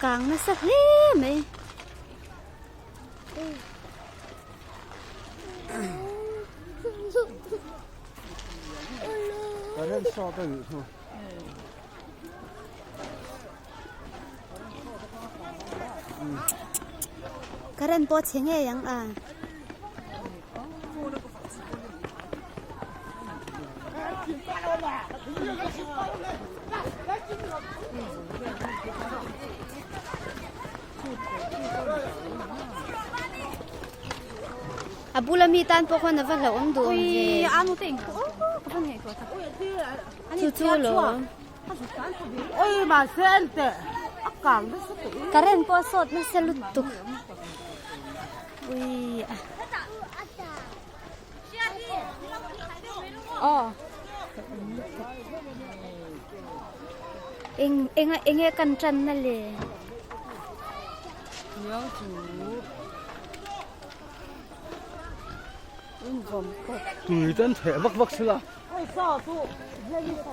kang nasa hle mai. Current pawh a chhe ngei ang a. A bula mi tan pawh khuan a va hlauhawm duh awm ve. Chu chu lo. Current pawh a sawt nasa lutuk. Ui a. Aw. Eng enga enge kan tan na le. Tui ten theh vak vak sila.